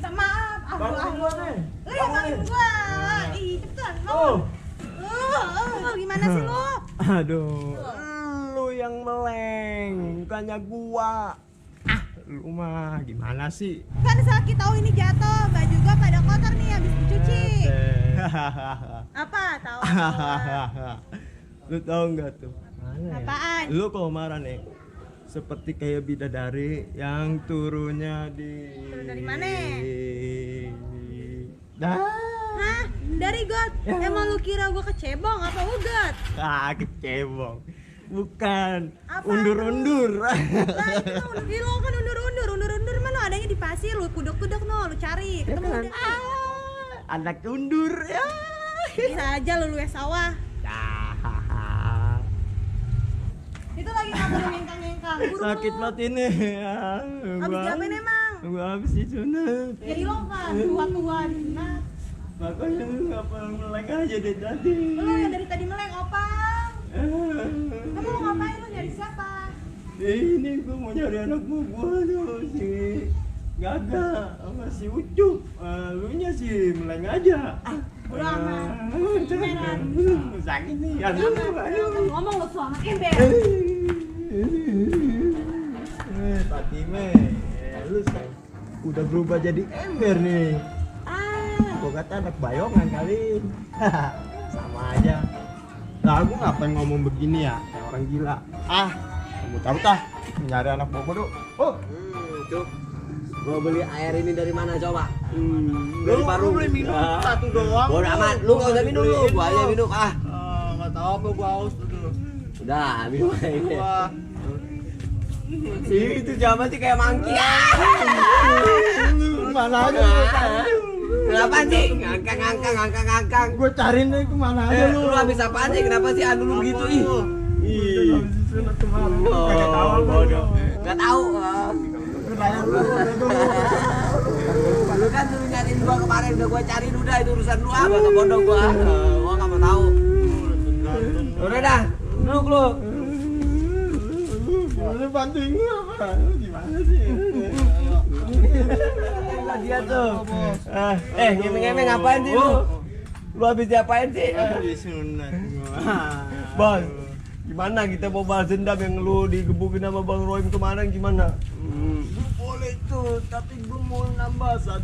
minta maaf. Bangunin gua nih. Lu yang bangunin gua. Ih, cepetan. Gimana sih lu? Aduh, lu yang meleng, bukannya gua. Lu mah gimana sih? Kan sakit tahu ini jatuh, baju gua pada kotor nih habis dicuci. Apa? Tahu. Lu tahu nggak tuh? Apaan? Lu kalau marah nih seperti kayak bidadari yang turunnya Turun dari mana? Hah? Dari got? Emang lu kira gua kecebong apa ugat? Kecebong. Bukan. Apa? Undur-undur. Lah itu lo kan undur-undur mana adanya di pasir, lu kuduk-kuduk no, lu cari ketemu deh. Anak undur ya. Bisa aja lu es sawah. Itu lagi ngapa lu ngengkang-ngengkang? Sakit banget ini. Habis diapain emang? Gua habis disunat. Ya ilong kan, tua-tua di sana. Makanya lu ngapa meleng aja deh tadi. Lu yang dari tadi meleng opang. Kamu mau ngapain, lu nyari siapa? Ini gua mau nyari anak gua tuh si Gaga sama si Ucup. Lu nya sih meleng aja. Udah amat. Beneran. Sakit nih. Aduh. Ngomong lu suami ember. Fatime, lu udah berubah jadi ember nih. Gua kata anak bayongan kali. Sama aja. Nah, aku ngapain ngomong begini ya? Kayak orang gila. Kamu tahu tah? Nyari anak bobo. Cuk. Gua beli air ini dari mana coba? Dari Parung. Beli minum satu doang. Bodo amat, lu enggak usah minum lu, gua aja minum Enggak tahu apa gua haus dulu. Udah, minum aja. Wah. Itu siapa sih kayak mangki? Mana aja? Kenapa sih? Ngangkang. Gua cariin deh kemana aja lu. Lu habis apaan sih? Kenapa sih anu lu gitu ih? Ih. Enggak tahu bodoh. Enggak tahu. Lu kan suruh nyariin gua kemarin, udah gua cariin, udah itu urusan lu apa ke bodoh gua. Gua enggak mau tahu. Udah dah, duduk lu. Lu bantuin gua apa? Lu gimana sih? Dia tuh. Ngemeng-ngemeng ngapain sih lu? Lu habis diapain sih? Disunat gua. Bang, gimana kita mau balas dendam yang lu digebukin sama Bang Roim kemarin gimana? Boleh tuh, tapi gua mau nambah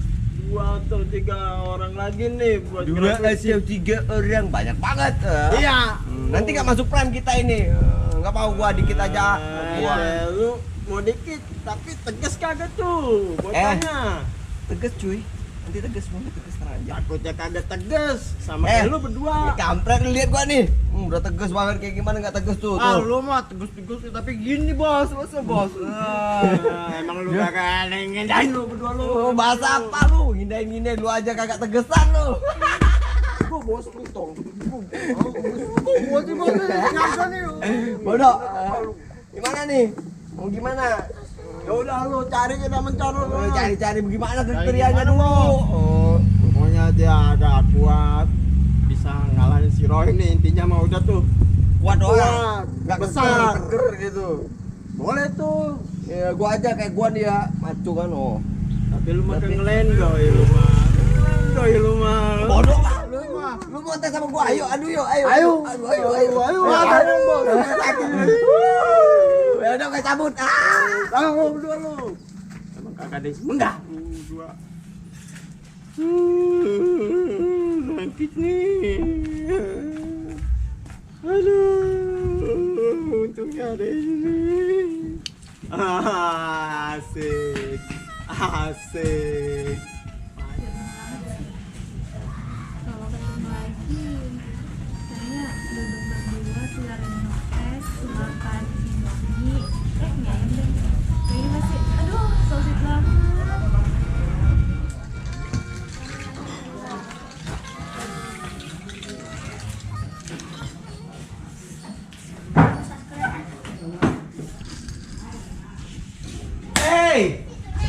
2 atau 3 orang lagi nih buat 2 atau 3 orang, banyak banget. Iya. Nanti nggak masuk prime kita ini. Nggak mau gua dikit aja. Gua. Lu mau dikit, tapi tegas kagak tuh bocahnya. Tegas cuy. Nanti tegas banget, tegas terang aja. Takutnya kagak tegas sama kayak lu berdua. Ini kampret lu lihat gua nih. Udah tegas banget kayak gimana nggak tegas tuh. Lu mah tegas-tegas tapi gini bos, masa bos? Emang lu kagak ngendain lu berdua lu. Bahasa apa lu? Ngindain lu aja kagak tegesan lu. Gua bos lu tong. Gua sih bos nyangka nih. Bodoh. Gimana nih? Mau gimana? Ya udah lu cari kita mencari lu. Cari-cari bagaimana kriterianya dulu. Pokoknya dia agak kuat, bisa ngalahin si Roy nih, intinya mah udah tuh. Kuat doang. Nggak besar. Teger gitu. Boleh tuh. Ya gua aja kayak gua nih ya, macu kan oh. Tapi lu mah ngelendoy lu mah. Ngelendoy lu mah. Bodoh lah lu mah. Lu mau tes sama gua, ayo adu yuk, ayo. Ayo. Ayo, bos. Ya udah kayak cabut. Tahu berdua lu. Emang kagak ada enggak. Dua. Sakit nih. Aduh, untungnya ada ini. Asik. Kalau ketemu lagi, saya duduk berdua siaran es, makan indomie, nyain deh. Ini masih, aduh, so sweet banget.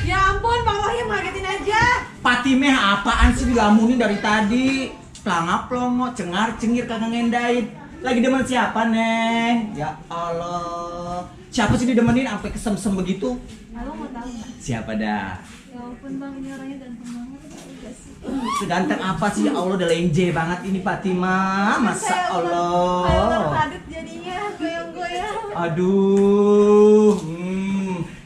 Ya ampun, Bang Rohim ngagetin aja. Patime apaan sih dilamunin dari tadi? Pelangap pelongo, cengar cengir kagak ngendain. Lagi demen siapa, Neng? Ya Allah. Siapa sih didemenin sampai kesem-sem begitu? Halo, mau tahu nggak? Siapa dah? Ya ampun bang, ini orangnya ganteng banget. Enggak sih. Seganteng apa sih? Ya Allah, udah lenje banget ini Fatima. Masa Kayak Allah. padat jadinya, goyang-goyang. Aduh.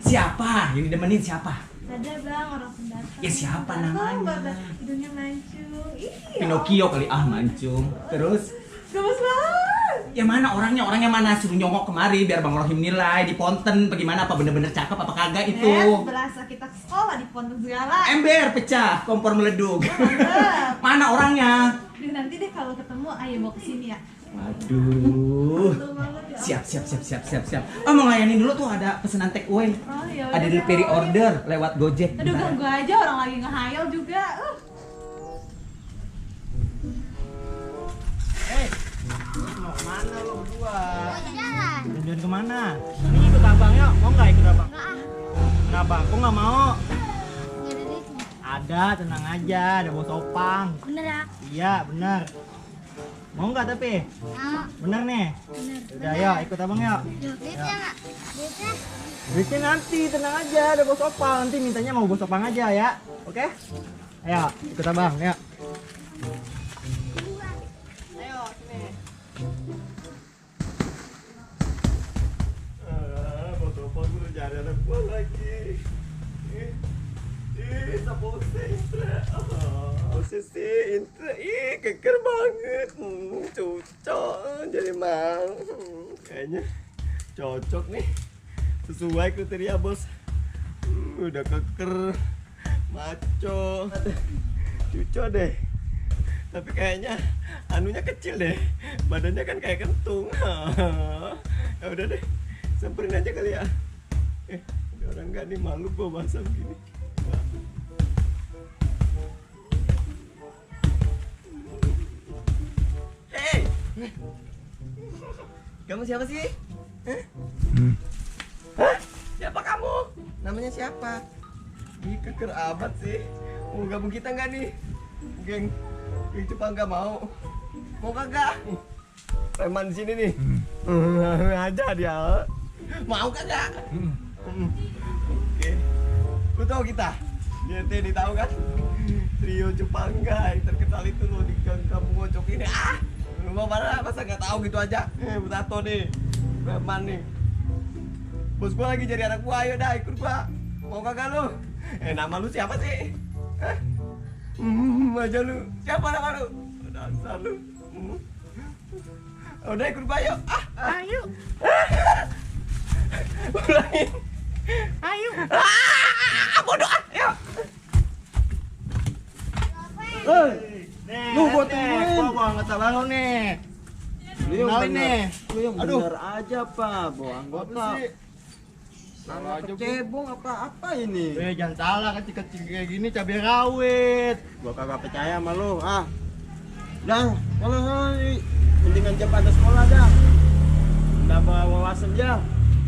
Siapa? Yang demenin siapa? Ada bang, orang pendatang. Ya, siapa Datang, namanya? bapak hidungnya mancung. Iya. Pinocchio kali, mancung. Terus Gemes banget. yang mana orangnya? Orangnya mana? Suruh nyongok kemari biar Bang Rohim nilai di ponten bagaimana, apa bener-bener cakep apa kagak itu. Berasa kita ke sekolah di pondok segala. Ember pecah, kompor meleduk. Mantap. Mana orangnya? Duh, nanti deh kalau ketemu ayo bawa ke sini ya. Waduh. Betul banget ya. Siap. Oh, mau ngelayanin dulu tuh, ada pesanan take away. Oh, ya Ada udah, delivery ya. order lewat Gojek. Aduh, ganggu aja orang lagi ngehayal juga. Mau kemana lo berdua? Jalan. Tujuan kemana? Ini ikut abang yuk, mau nggak ikut abang? Enggak ah. Kenapa? Aku nggak mau. Nggak ada duitnya. Ada, tenang aja, ada bos opang. Bener ya? Iya, benar. Mau nggak tapi? Mau. Bener nih. Bener. Udah yuk, ikut abang yuk. Duitnya nggak? Duitnya? Duitnya nanti, tenang aja, ada bos opang. Nanti mintanya mau bos opang aja ya, oke? Ayo, ikut abang, yuk. Ayo, sini. Bos opang udah cari anak gua lagi. Posisi Intra, keker banget, cocok jadi mang, kayaknya cocok nih, sesuai kriteria bos, udah keker, maco, cocok deh, tapi kayaknya anunya kecil deh, badannya kan kayak kentung, ya udah deh, samperin aja kali ya, ada orang nggak nih malu bawa basah begini. Hey, kamu siapa sih? Hah? Siapa kamu? Namanya siapa? Ih, keker amat sih. Mau gabung kita nggak nih? Geng Jepang nggak mau. Mau kagak? Preman di sini nih. Aja dia. Mau kagak? Oke. Lu tahu kita? Dia tadi tahu kan? Trio Jepang guys, terkenal itu loh di kampung Ngocok ini. Lu mau mana? Masa nggak tahu gitu aja? Tato nih, preman nih. Bos gua lagi jadi anak gua, ayo dah ikut gua. Mau kagak lu? Nama lu siapa sih? Aja lu. Siapa nama lu? Dasar lu. Udah ikut gua yuk. Ayo. Ulangin. Ayo. Bodoh. Yuk. Lu gua tungguin. Gua anggota baru nih. Lu yang Kenalin bener. nih. Lu yang Aduh. bener aja pak, bawa anggota. Nama kecebong apa ini? Jangan salah, kecil-kecil kayak gini cabai rawit. Gua kagak percaya sama lu. Dah, kalau mendingan jam pada sekolah dah. Nambah wawasan ya.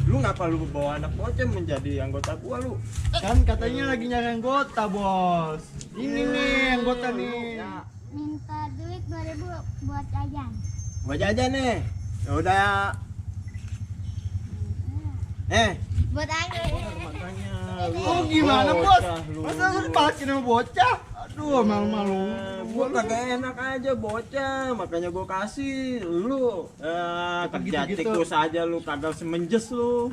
Lu ngapa lu bawa anak bocah menjadi anggota gua lu? Kan katanya lagi nyari anggota, Bos. Ini nih anggota nih. Minta duit 2000 buat jajan. Gua jajan nih. Ya udah. Buat aku. Makanya Oh gimana, Bos? Masa lu dipakai sama bocah? Aduh, malu-malu. Gua kagak enak aja bocah, makanya gua kasih lu. Kerja gitu-gitu. tikus aja lu, kagak semenjes lu.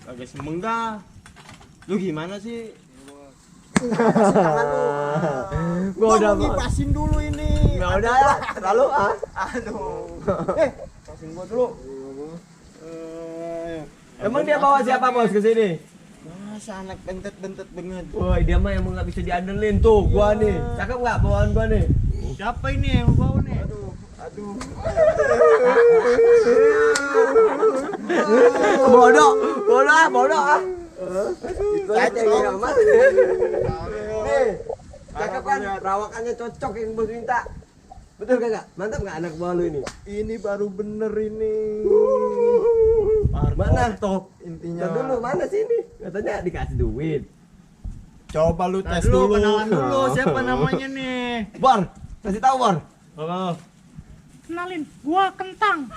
Kagak semenggah. Lu gimana sih? Gua udah ngipasin dulu ini. Ya udah ya, terlalu aduh. Pasin gua dulu. Emang dia bawa siapa bos ke sini? Masa anak bentet-bentet banget. Woi, dia mah emang nggak bisa diandelin tuh. Gua nih, cakep nggak bawaan gua nih? Siapa ini yang lu bawa nih? Aduh. Bodoh, bodoh ah. Itu aja yang amat. Nih, cakep kan? Perawakannya cocok yang bos minta. Betul kagak? Mantap nggak anak buah lu ini? Ini baru bener ini. Mana? Top intinya. Ntar dulu, mana sih ini? Katanya dikasih duit. Coba lu Tes tes dulu. dulu, kenalan dulu siapa namanya nih. Bor, kasih tahu Bor. Kenalin, gua Kentang.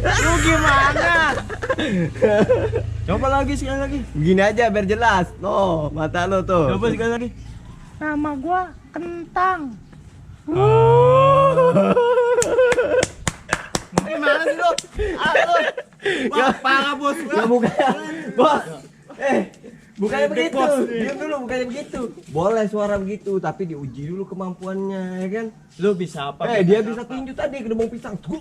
Lu gimana? Coba lagi sekali lagi. Begini aja biar jelas. Tuh, mata lo tuh. Coba sekali lagi. Nama gua Kentang. Gimana sih lu? Wah, parah bos. Ya bukannya, bos. Bukannya Bebek, begitu. bos. Diam dulu, bukannya begitu. Boleh suara begitu, tapi diuji dulu kemampuannya, ya kan? Lu bisa apa? Dia bisa tinju tadi ke debong pisang. Guk.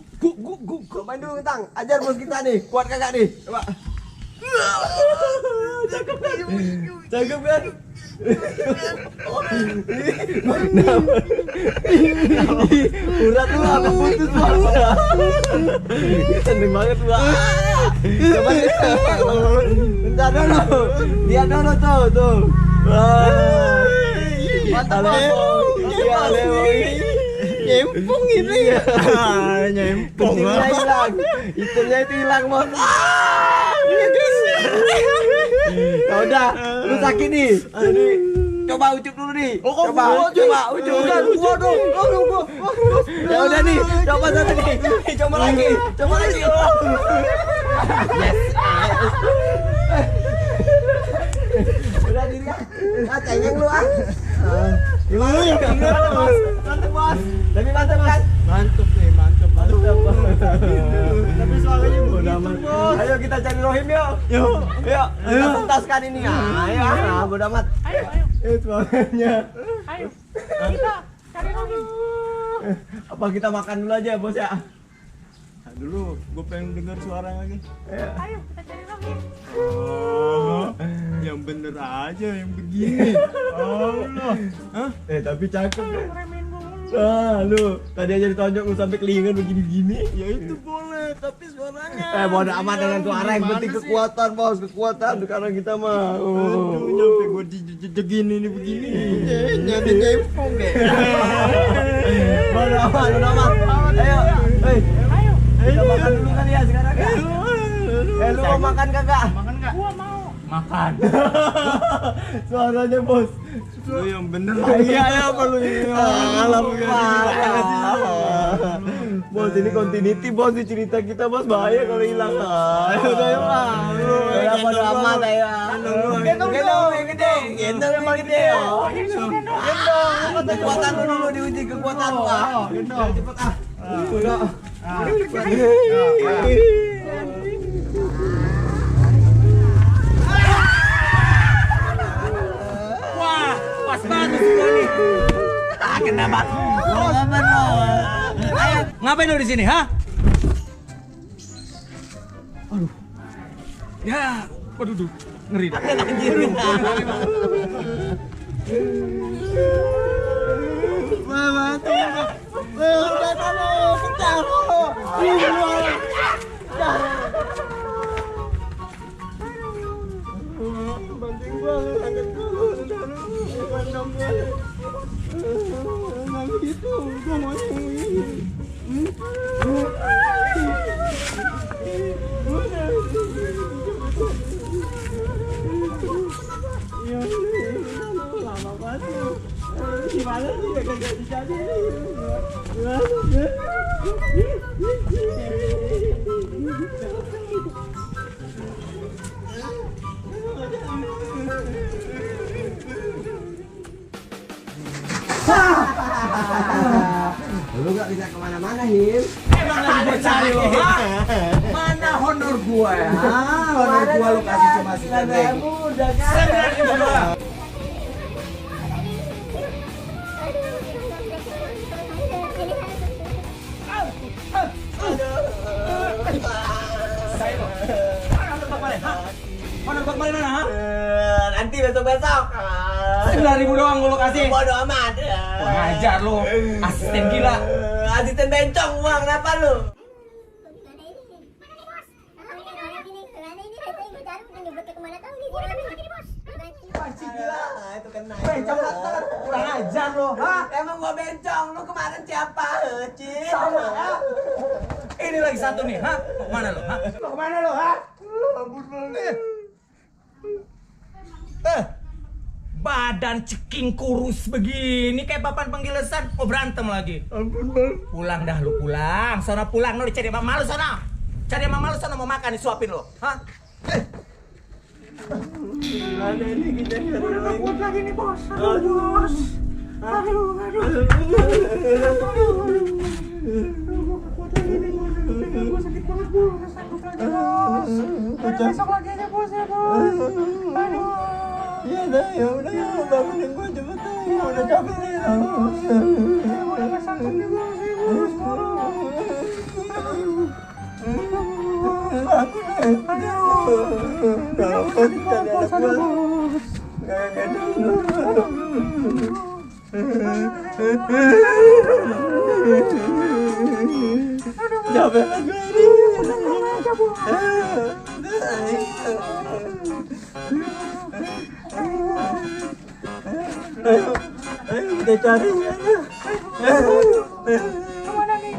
Main dulu Kentang. Ajar bos kita nih. Kuat kagak nih? Coba. Cakep kan? Urat lu apa putus bos? Seneng banget gua. Coba bentar dulu. Lihat dulu tuh. Mantap bos. Iya, nyempong ini ya. Nyempong. Pentingnya hilang. Hitamnya itu hilang bos. Ya udah, lu sakit nih. Ini coba ucup dulu nih. Coba ucup. Gua dong. Ya udah nih, coba satu nih. Coba lagi. Yes. Udah diri ya. Cengeng lu ah. Gimana ya? Mantap bos. Tapi mantap kan? Mantap. Tapi suaranya begitu, bos. Ayo kita cari Rohim yuk. Yuk. Kita tuntaskan ini. Ayo, bodo amat. Ayo. Suaranya. Ayo. Kita cari Rohim. Apa kita makan dulu aja, bos ya? Nah, dulu gue pengen dengar suara lagi. Ayo kita cari Rohim. Oh, yang bener aja yang begini. Allah. Hah? Tapi cakep ya. Remehin gua mulu. Lu tadi aja ditonjok lu sampai kelingan begini-gini. Ya itu boleh, tapi suaranya. Bodo amat dengan suara, yang penting kekuatan, bos. Kekuatan sekarang kita mah. Aduh, nyampe gue dijegin ini begini. Nyampe nyempong deh. Bodo amat. Ayo. Ayo. Kita makan dulu kali ya sekarang ya. Lu mau makan kagak? Makan nggak? Gua mau. Makan. Suaranya, bos. Lu yang bener lagi. Iya, apa lu ini? Alam Bos, ini continuity bos, di cerita kita bos, bahaya kalau hilang. Ayo udah yuk bang. Ya bodo amat ayo. Gendong yang gede. Gendong yang gede. Gendong. Kekuatan lu dulu diuji kekuatan lu. Gendong. Cepet ah. Udah. Wah, pas banget semua nih. Kenapa? Ngapain lo? Ayo, ngapain lo di sini, ha? Aduh. Ya, waduh, ngeri dah. Anjir. Banting gua, angkat gua. Pandang gua. Nggak gitu, gua maunya begini. Lama banget. Gimana sih gak jadi-jadi Lu gak bisa kemana-mana, Him. Emang lagi buat cari lo, ha? Mana honor gua ya? Honor gua lu kasih cuma si Tendeng. Udah kan? 9.000 doang. Honor bak mana, ha? Nanti besok-besok. 9.000 doang gua kasih. Bodo amat. Wah, ngajar lu, asisten gila. Asisten bencong uang, kenapa lu? Itu kena. Bencong datang, kurang ajar lo, ha? Emang gua bencong, lu kemarin siapa? Cid. Sama, ha? Ini lagi satu nih, ha? Mau kemana lo, ha? Mau kemana lu, ha? Ampun, Badan ceking kurus begini kayak papan penggilesan, mau berantem lagi. Ampun bang. Pulang dah lu pulang, sana pulang lu cari Bang Malu sana. Cari Bang Malu sana mau makan disuapin lu. Hah? Gimana ini kita Udah gak kuat lagi nih bos. Aduh. Bos. Aduh. Gue sakit banget bos, sakit lagi bos. Udah besok lagi aja bos ya bos. Aduh. Ya udah ya bangunin gue cepet aja. Udah capek nih. Udah gak sanggup nih bos, ya bos. Capek lagi ini. Ayo kita cari. Kemana nih?